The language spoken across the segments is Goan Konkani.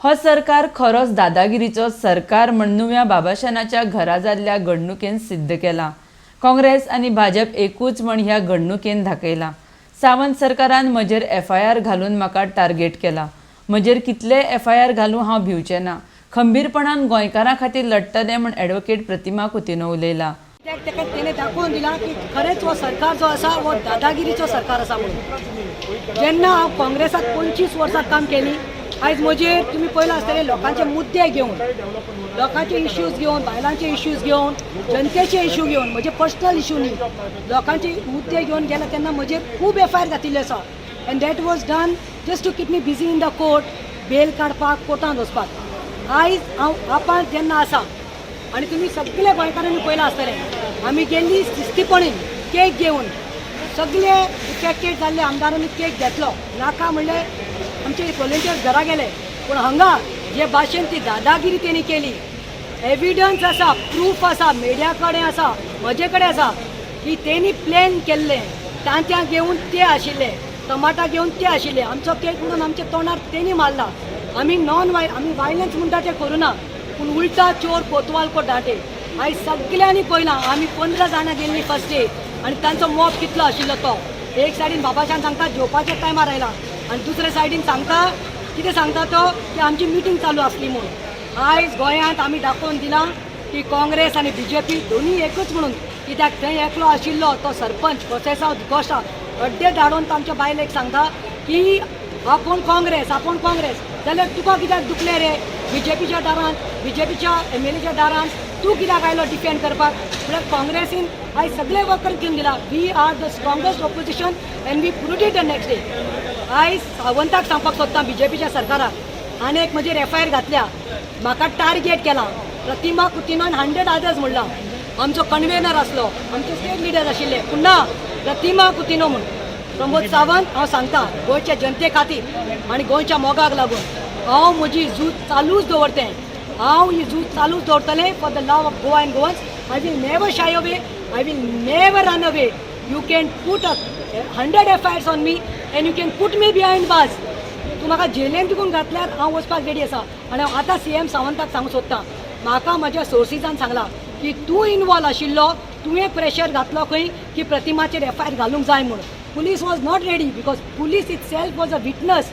हो सरकार खरोच दादागिरीचो सरकार म्हण नुव्या बाबाशानाच्या घरा जाल्ल्या घडणुकेन सिद्ध केला. काँग्रेस आनी भाजप एकूच म्हण ह्या घडणुकेन दाखयला. सावंत सरकारान म्हजेर एफआयआर घालून म्हाका टार्गेट केला. म्हजेर कितले एफआयआर घालूं, हांव भिवचें ना. खंबीरपणान गोंयकारां खातीर लडटलें म्हण एडवोकेट प्रतिमा कुतिन्हो उलयला. कित्याक ताका तेणे दाखोवन दिलां की खरेंच हो सरकार जो आसा हो दादागिरीचो सरकार आसा म्हणून. जेन्ना हांव काँग्रेसाक 25 वर्सां काम केली, आयज म्हजेर तुमी पळयलां आसतलें, लोकांचे मुद्दे घेवन, लोकांचे इश्यूज घेवन, बायलांचे इश्यूज घेवन, जनतेचे इश्यू घेवन, म्हजे पर्सनल इश्यू न्ही, लोकांचे मुद्दे घेवन गेले तेन्ना म्हजेर खूब एफआयआर घातिल्ले आसा and that was done just to keep me busy in the court, bail काडपाक, कोर्टान वचपाक. आयज हांव आपान जेन्ना आसा आनी तुमी सगळे गोंयकारांनी पळयलां आसतलें, आमी गेल्ली शिस्तीपणी केक घेवन. सगळे इफेक्टेड जाल्ले आमदारांनी केक घेतलो. नाका म्हणले आमचे व्हॉलेंटियर्स घरा गेले. पूण हांगा जे भाशेन ती दादागिरी तेणी केली, एविडन्स आसा, प्रूफ आसा, मिडिया कडेन आसा, म्हजे कडेन आसा की तेणी प्लॅन केल्लें. तांत्यां घेवन ते आशिल्ले, टमाटां घेवन ते आशिल्ले. आमचो केक म्हणून आमच्या तोंडार तेणी मारला. आमी नॉन वाय आमी वायलन्स म्हणटा ते करूना, पूण उल्टा चोर कोतवाल को डांटे. आयज सगल्यांनी पळयलां, आमी 15 जाणां गेल्लीं फर्स्ट डे आनी तांचो मॉब कितलो आशिल्लो तो. एक सायडीन बाबाशान सांगता जेवपाच्या टायमार आयला आनी दुसरे सायडीन सांगता, कितें सांगता तो, की आमची मिटींग चालू आसली म्हणून. आयज गोंयांत आमी दाखोवन दिलां की काँग्रेस आनी बीजेपी दोनूय एकूच म्हणून. कित्याक थंय एकलो आशिल्लो तो सरपंच कोसेसांव दिकोस्टा, अड्डे धाडून तो आमच्या बायलेक सांगता की आपूण काँग्रेस, आपूण काँग्रेस. जाल्यार तुका कित्याक दुखलें रे बीजेपीच्या दारान, बीजेपीच्या एमएलएच्या दारान तूं कित्याक आयलो डिफेंड करपाक? म्हळ्यार काँग्रेसीन आयज सगळे वर्कर घेवन दिला, we are the strongest opposition and we proved it the next day. आयज सावंताक सांगपाक सोदता, बीजेपीच्या सरकाराक, आनी एक म्हजेर एफआयआर घातल्या, म्हाका टार्गेट केला. प्रतिमा कुतिनोन 100 आदर्स म्हणला. आमचो कन्वेनर आसलो, आमचे स्टेट लिडर आशिल्ले, पूण ना प्रतिमा कुतिनो म्हूण. प्रमोद सावंत, हांव सांगता, गोंयच्या जनते खातीर आनी गोंयच्या मोगाक लागून हांव म्हजी झूज चालूच दवरतें. हांव ही झूज चालूच दवरतलें for the love of Goa and Goans. I will never shy away, I will never run away. You can put a 100 FIRs on me and you can put me behind bars. तूं म्हाका जेलेन तिकून घातल्यार हांव वचपाक रेडी आसा. आनी हांव आतां सीएम सावंताक सांगूंक सोदतां, म्हाका म्हज्या सोर्सीसान सांगलां की तूं इनवॉल्व आशिल्लो, तुवें प्रेशर घातलो खंय की प्रतिमाचेर एफआयआर घालूंक जाय म्हूण. Police was not ready because police itself was a witness.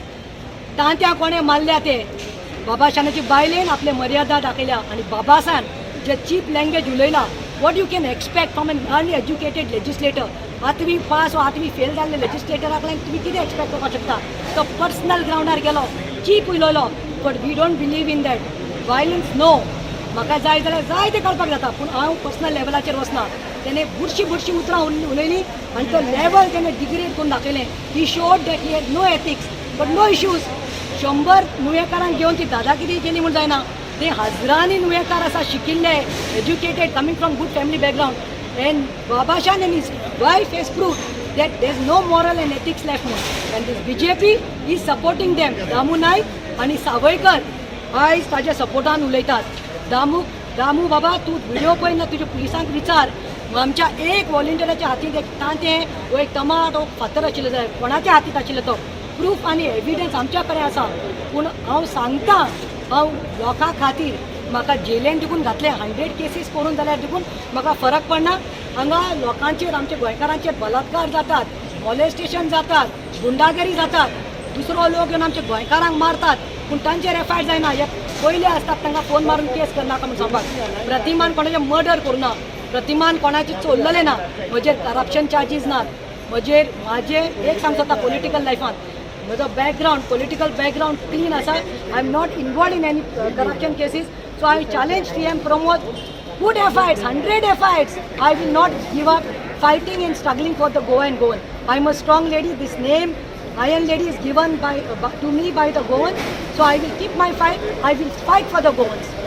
Tantya कोणें मारल्या ते बाबाशानाची बायलेन आपले मर्यादा दाखयल्या आनी बाबासान जे चीप लँग्वेज उलयला, what you can expect from an uneducated legislator? आठवी पास वा आठवी फेल जाल्ले लेजिस्लेटरा कडल्यान तुमी कितें एक्सपेक्ट करपाक शकता? तो पर्सनल ग्रावंडार गेलो, चीप उलयलो, but we don't believe in that violence, no. म्हाका जाय जाल्यार जाय तें करपाक जाता, पूण हांव पर्सनल लेवलाचेर वचना. तेणें बुरशी बुरशी उतरां उलयलीं आनी तो लेवल तेणें डिग्रेड करून दाखयलें. He showed that he had no ethics but no issues. 100 नुवेकारांक घेवन ती दादागिरी केली म्हूण जायना. ते हजरांनी नुवेकार आसा, शिकिल्ले, educated, coming from good family background, and Babashan and his wife has proved that there is no moral and ethics left म्हणून. And this BJP is supporting them. Damu Naik आनी सावयकर आयज ताज्या सपोर्टान उलयतात. दामू, दामू बाबा, तूं व्हिडिओ पळय ना, तुज्या पुलिसांक विचार, आमच्या एक व्हॉलेंटियराच्या हातींत एक तांतें वो एक टमाट वो फातर आशिल्लो जाल्यार कोणाच्या हातींत आशिल्लो? तो प्रूफ आनी एविडन्स आमच्या कडेन आसा. पूण हांव सांगता, हांव लोकां खातीर, म्हाका जेलेन देखून घातले, 100 केसीस करून जाल्यार देखून म्हाका फरक पडना. हांगा लोकांचेर, आमच्या गोंयकारांचेर बलात्कार जातात, मॉलेस्टेशन जातात, गुंडागिरी जातात. दुसरो लोक येवन आमच्या गोंयकारांक मारतात, पूण तांचेर एफआयआर जायना. हे पयले आसतात तांकां फोन मारून केस करनाका म्हूण सांगपाक. प्रतिमान कोणाचें मर्डर करूं ना, प्रतिमान कोणाचें चोरलेलें ना. म्हजेर करप्शन चार्जीस नात म्हजेर. म्हाजें एक सांग सोदता, पॉलिटिकल लायफान म्हजो बॅकग्रावंड, पॉलिटिकल बॅकग्रावंड क्लीन आसा. I am not involved in any corruption cases, so I challenge CM Pramod, put FIRs, 100 FIRs. I will not give up fighting and struggling for the Goa and Goan. I am a strong lady. This name, Iron Lady, is given by to me by the Goans. So I will keep my fight. I will fight for the Goans.